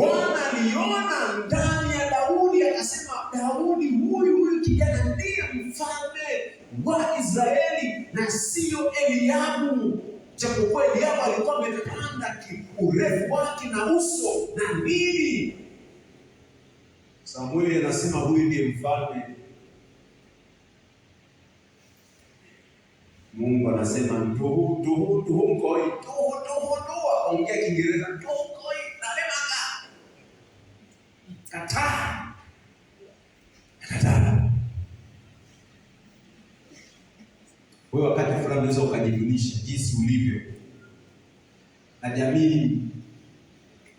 Bwana aliona ndani ya Daudi akasema, Daudi huyu huyu kijana ndiye mfalme wa Israeli na siyo Eliabu. Japokuwa Eliabu alikuwa amepanda urefu wake na uso na nini. Samueli anasema huyu ndiye mfalme. Mungu anasema nduhu nduhu nduhu ngoi nduhu nduhu nduhu, ongea Kiingereza nduhu ngoi nalemaka, kataa kataa. Wewe wakati fulani unaweza ukajidunisha jinsi ulivyo, na jamii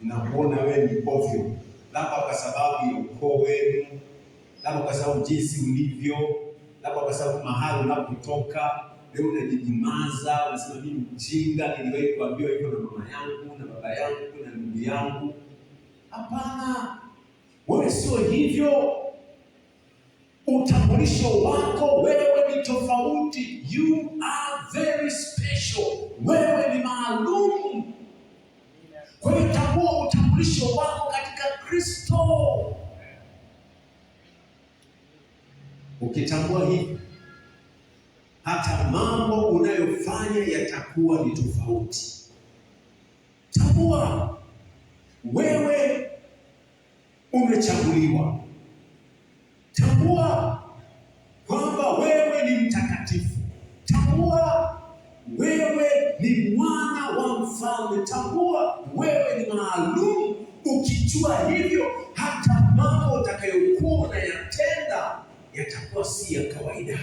inakuona wewe ni ovyo, labda kwa sababu ya ukoo wenu, labda kwa sababu jinsi ulivyo, labda kwa sababu mahali unapotoka. Leo unajijimaza, unasema mimi mjinga, niliwahi kuambiwa hivyo na mama yangu na baba yangu na ndugu yangu. Hapana, wewe sio hivyo. Utambulisho wako wewe ni tofauti. You are very special. Wewe ni maalum. Kwa hiyo tambua utambulisho wako katika Kristo. Ukitambua hivi, hata mambo unayofanya yatakuwa ni tofauti. Tambua wewe umechaguliwa. Tambua kwamba wewe ni mtakatifu. Tambua wewe ni mwana wa mfalme. Tambua wewe ni maalum. Ukijua hivyo, hata mambo utakayokuwa unayatenda yatakuwa si ya kawaida.